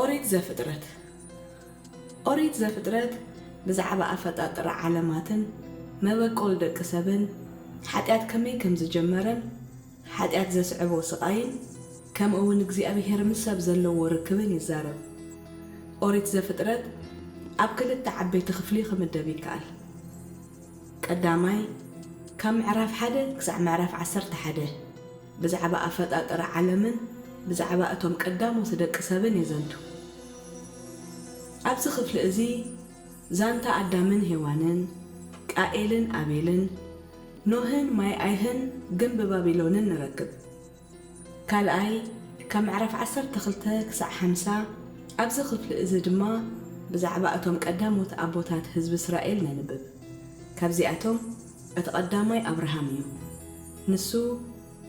ኦሪት ዘፍጥረት። ኦሪት ዘፍጥረት ብዛዕባ ኣፈጣጥራ ዓለማትን መበቆል ደቂ ሰብን፣ ሓጢኣት ከመይ ከም ዝጀመረን፣ ሓጢኣት ዘስዕቦ ስቓይን፣ ከምኡ እውን እግዚኣብሄር ምስ ሰብ ዘለዎ ርክብን ይዛረብ። ኦሪት ዘፍጥረት ኣብ ክልተ ዓበይቲ ክፍሊ ክምደብ ይከኣል። ቀዳማይ፣ ካብ ምዕራፍ ሓደ ክሳዕ ምዕራፍ ዓሰርተ ሓደ ብዛዕባ ኣፈጣጥራ ዓለምን ብዛዕባ እቶም ቀዳሞት ደቂ ሰብን የዘንቱ። ኣብዚ ክፍሊ እዚ ዛንታ ኣዳምን ሄዋንን፣ ቃኤልን ኣቤልን፣ ኖህን ማይ ኣይህን ግንቢ ባቢሎንን ንረክብ። ካልኣይ፣ ካብ ምዕራፍ ዓሰርተ ክልተ ክሳዕ ሓምሳ፣ ኣብዚ ክፍሊ እዚ ድማ ብዛዕባ እቶም ቀዳሞት ኣቦታት ህዝቢ እስራኤል ነንብብ። ካብዚኣቶም እቲ ቀዳማይ ኣብርሃም እዩ። ንሱ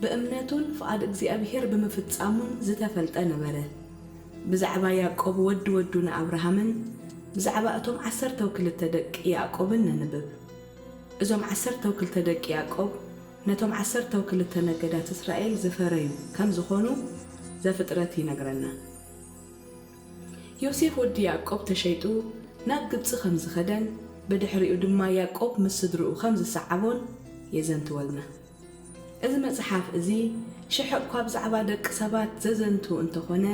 ብእምነቱን ፍቓድ እግዚኣብሄር ብምፍጻሙን ዝተፈልጠ ነበረ። ብዛዕባ ያዕቆብ ወዲ ወዱ ንኣብርሃምን ብዛዕባ እቶም ዓሰርተው ክልተ ደቂ ያዕቆብን ነንብብ። እዞም ዓሰርተው ክልተ ደቂ ያዕቆብ ነቶም ዓሰርተው ክልተ ነገዳት እስራኤል ዝፈረዩ ከም ዝኾኑ ዘፍጥረት ይነግረና። ዮሴፍ ወዲ ያዕቆብ ተሸይጡ ናብ ግብጺ ከም ዝኸደን ብድሕሪኡ ድማ ያዕቆብ ምስ ስድርኡ ከም ዝሰዓቦን የዘንትወልና። እዚ መጽሓፍ እዚ ሽሕ እኳ ብዛዕባ ደቂ ሰባት ዘዘንቱ እንተኾነ፣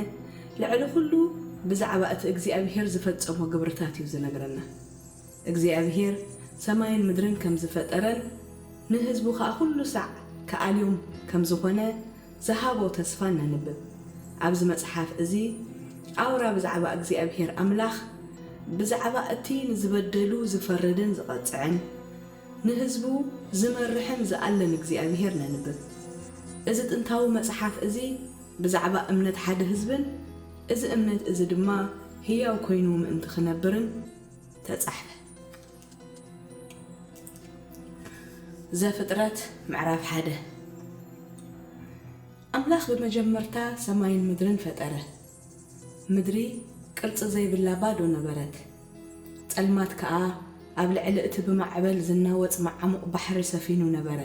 ልዕሊ ኩሉ ብዛዕባ እቲ እግዚኣብሄር ዝፈጸሞ ግብርታት እዩ ዝነግረና። እግዚኣብሄር ሰማይን ምድርን ከም ዝፈጠረን ንህዝቡ ኸኣ ኩሉ ሳዕ ክኣልዮም ከም ዝኾነ ዝሃቦ ተስፋ ነንብብ። ኣብዚ መጽሓፍ እዚ ኣውራ ብዛዕባ እግዚኣብሄር ኣምላኽ፣ ብዛዕባ እቲ ንዝበደሉ ዝፈርድን ዝቐጽዕን፣ ንህዝቡ ዝመርሕን ዝኣልን እግዚኣብሄር ነንብብ። እዚ ጥንታዊ መጽሓፍ እዚ ብዛዕባ እምነት ሓደ ህዝብን እዚ እምነት እዚ ድማ ህያው ኮይኑ ምእንቲ ክነብርን ተጻሕፈ። ዘፍጥረት ምዕራፍ ሓደ። ኣምላኽ ብመጀመርታ ሰማይን ምድርን ፈጠረ። ምድሪ ቅርጺ ዘይብላ ባዶ ነበረት። ጸልማት ከኣ ኣብ ልዕሊ እቲ ብማዕበል ዝናወጽ መዓሙቕ ባሕሪ ሰፊኑ ነበረ።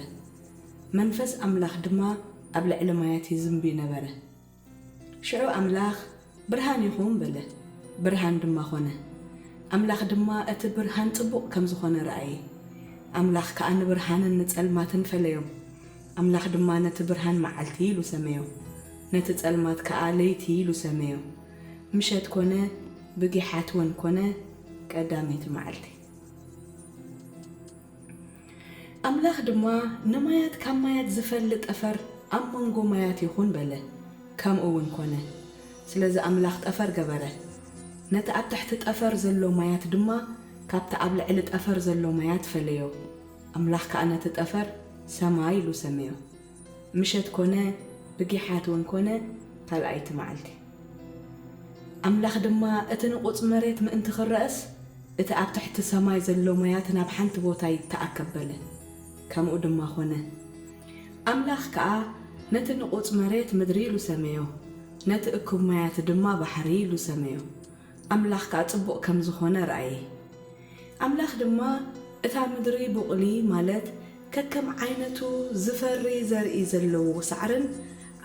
መንፈስ ኣምላኽ ድማ ኣብ ልዕሊ ማያት ይዝንቢ ነበረ። ሽዑ ኣምላኽ፣ "ብርሃን ይኹን" በለ። ብርሃን ድማ ኾነ። ኣምላኽ ድማ እቲ ብርሃን ጽቡቕ ከም ዝኾነ ረኣየ። ኣምላኽ ከኣ ንብርሃንን ንጸልማትን ፈለዮም። ኣምላኽ ድማ ነቲ ብርሃን መዓልቲ ኢሉ ሰመዮ፣ ነቲ ጸልማት ከኣ ለይቲ ኢሉ ሰመዮ። ምሸት ኮነ፣ ብጊሓት እውን ኮነ፣ ቀዳመይቲ መዓልቲ። ኣምላኽ ድማ፣ "ንማያት ካብ ማያት ዝፈሊ ጠፈር ኣብ መንጎ ማያት ይኹን" በለ። ከምኡ እውን ኮነ። ስለዚ ኣምላኽ ጠፈር ገበረ። ነቲ ኣብ ትሕቲ ጠፈር ዘሎ ማያት ድማ ካብቲ ኣብ ልዕሊ ጠፈር ዘሎ ማያት ፈለዮ። ኣምላኽ ከኣ ነቲ ጠፈር ሰማይ ኢሉ ሰመዮ። ምሸት ኮነ፣ ብጊሓት እውን ኮነ፣ ካልኣይቲ መዓልቲ። ኣምላኽ ድማ፣ "እቲ ንቑጽ መሬት ምእንቲ ክረኣስ፣ እቲ ኣብ ትሕቲ ሰማይ ዘሎ ማያት ናብ ሓንቲ ቦታ ይተኣከብ" በለ። ከምኡ ድማ ኾነ። ኣምላኽ ከኣ ነቲ ንቑጽ መሬት ምድሪ ኢሉ ሰመዮ፣ ነቲ እኩብ ማያት ድማ ባሕሪ ኢሉ ሰመዮ። ኣምላኽ ከኣ ጽቡቕ ከም ዝኾነ ረኣየ። ኣምላኽ ድማ፣ "እታ ምድሪ ቡቕሊ፣ ማለት ከከም ዓይነቱ ዝፈሪ ዘርኢ ዘለዎ ሳዕርን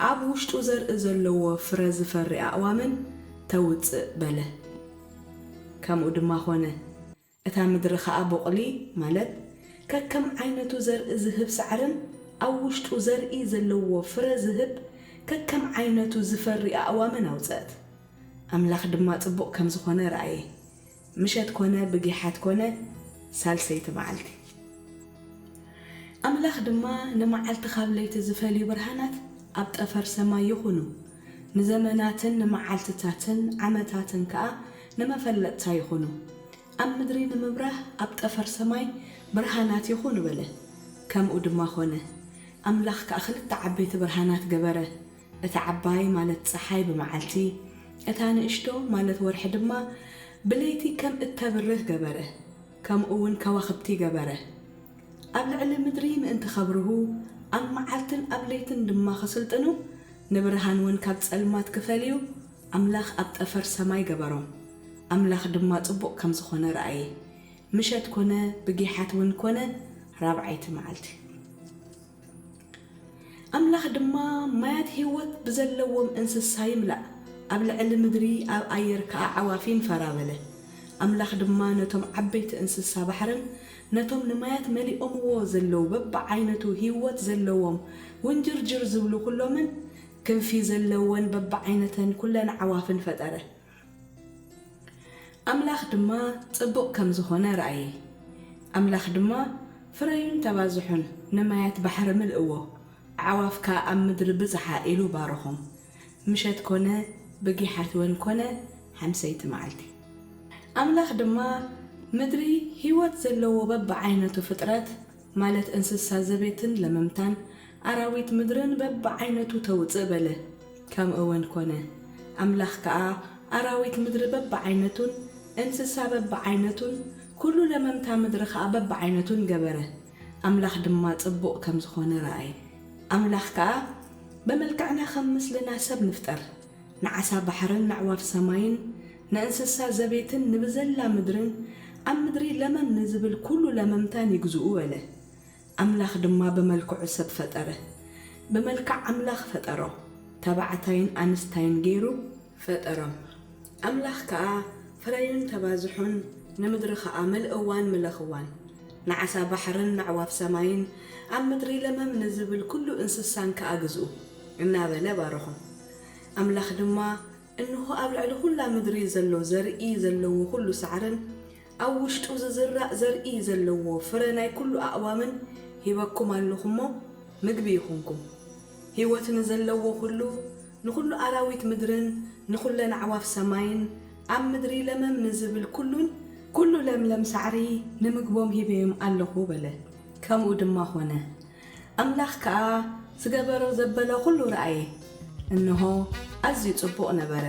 ኣብ ውሽጡ ዘርኢ ዘለዎ ፍረ ዝፈሪ ኣእዋምን ተውጽእ" በለ። ከምኡ ድማ ኾነ። እታ ምድሪ ኸኣ ቡቕሊ፣ ማለት ከከም ዓይነቱ ዘርኢ ዝህብ ሳዕርን ኣብ ውሽጡ ዘርኢ ዘለዎ ፍረ ዝህብ ከከም ዓይነቱ ዝፈሪ ኣእዋምን ኣውጸአት። ኣምላኽ ድማ ጽቡቕ ከም ዝኾነ ረኣየ። ምሸት ኮነ፣ ብጊሓት ኮነ፣ ሳልሰይቲ መዓልቲ። ኣምላኽ ድማ፣ "ንመዓልቲ ካብ ለይቲ ዝፈልዩ ብርሃናት ኣብ ጠፈር ሰማይ ይኹኑ፣ ንዘመናትን ንመዓልትታትን ዓመታትን ከኣ ንመፈለጥታ ይኹኑ። ኣብ ምድሪ ንምብራህ ኣብ ጠፈር ሰማይ ብርሃናት ይኹኑ" በለ። ከምኡ ድማ ኾነ። ኣምላኽ ከኣ ክልተ ዓበይቲ ብርሃናት ገበረ፣ እታ ዓባይ ማለት ጸሓይ ብመዓልቲ፣ እታ ንእሽቶ ማለት ወርሒ ድማ ብለይቲ ከም እተብርህ ገበረ። ከምኡ እውን ከዋኽብቲ ገበረ። ኣብ ልዕሊ ምድሪ ምእንቲ ኸብርሁ፣ ኣብ መዓልትን ኣብ ለይትን ድማ ኽስልጥኑ፣ ንብርሃን እውን ካብ ጸልማት ክፈልዩ፣ ኣምላኽ ኣብ ጠፈር ሰማይ ገበሮም። ኣምላኽ ድማ ጽቡቕ ከም ዝኾነ ረኣየ። ምሸት ኮነ፣ ብጊሓት እውን ኮነ፣ ራብዓይቲ መዓልቲ። ኣምላኽ ድማ፣ "ማያት ህይወት ብዘለዎም እንስሳ ይምላእ፣ ኣብ ልዕሊ ምድሪ ኣብ ኣየር ከኣ ዓዋፍ ይንፈራ በለ። ኣምላኽ ድማ ነቶም ዓበይቲ እንስሳ ባሕርን ነቶም ንማያት መሊኦምዎ ዘለዉ በብዓይነቱ ህይወት ዘለዎም ውንጅርጅር ዝብሉ ኩሎምን ክንፊ ዘለወን በብዓይነተን ኩለን ዓዋፍን ፈጠረ። ኣምላኽ ድማ ጽቡቕ ከም ዝኾነ ረኣየ። ኣምላኽ ድማ ፍረዩን ተባዝሑን ንማያት ባሕሪ ምልእዎ፣ ኣዕዋፍ ከኣ ኣብ ምድሪ ብዝሓ ኢሉ ባረኾም። ምሸት ኮነ፣ ብጊሓት ወን ኮነ፣ ሓምሰይቲ መዓልቲ። ኣምላኽ ድማ ምድሪ ህይወት ዘለዎ በብዓይነቱ ፍጥረት፣ ማለት እንስሳ ዘቤትን ለመምታን፣ ኣራዊት ምድርን በብዓይነቱ ተውጽእ በለ። ከምኡ እውን ኮነ። ኣምላኽ ከኣ ኣራዊት ምድሪ በብዓይነቱን እንስሳ በብዓይነቱን ኩሉ ለመምታ ምድሪ ከኣ በብዓይነቱን ገበረ። ኣምላኽ ድማ ጽቡቕ ከም ዝኾነ ረኣየ። ኣምላኽ ከኣ ብመልክዕና ከም ምስልና ሰብ ንፍጠር፣ ንዓሳ ባሕርን ንኣዕዋፍ ሰማይን ንእንስሳ ዘቤትን ንብዘላ ምድርን ኣብ ምድሪ ለመም ንዝብል ኩሉ ለመምታን ይግዝኡ በለ። ኣምላኽ ድማ ብመልክዑ ሰብ ፈጠረ። ብመልክዕ ኣምላኽ ፈጠሮ፣ ተባዕታይን ኣንስታይን ገይሩ ፈጠሮም። ኣምላኽ ከኣ ፍረዩን ተባዝሑን፣ ንምድሪ ኸኣ ምልእዋን ምለኽዋን፣ ንዓሳ ባሕርን ንኣዕዋፍ ሰማይን ኣብ ምድሪ ለመም ንዝብል ኩሉ እንስሳን ከኣ ግዝኡ እናበለ ባረኾም። ኣምላኽ ድማ እንሆ ኣብ ልዕሊ ኩላ ምድሪ ዘሎ ዘርኢ ዘለዎ ኩሉ ሳዕርን ኣብ ውሽጡ ዝዝራእ ዘርኢ ዘለዎ ፍረ ናይ ኩሉ ኣእዋምን ሂበኩም ኣለኹ እሞ ምግቢ ይኹንኩም። ህይወት ንዘለዎ ኩሉ፣ ንኹሉ ኣራዊት ምድርን ንኹለን ኣዕዋፍ ሰማይን ኣብ ምድሪ ለመም ንዝብል ኩሉን ኩሉ ለምለም ሳዕሪ ንምግቦም ሂበዮም ኣለኹ በለ። ከምኡ ድማ ኾነ። ኣምላኽ ከኣ ዝገበሮ ዘበለ ኩሉ ረኣየ፣ እንሆ ኣዝዩ ጽቡቕ ነበረ።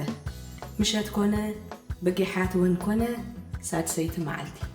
ምሸት ኮነ፣ ብጊሓት ወን ኮነ፣ ሳድሰይቲ መዓልቲ።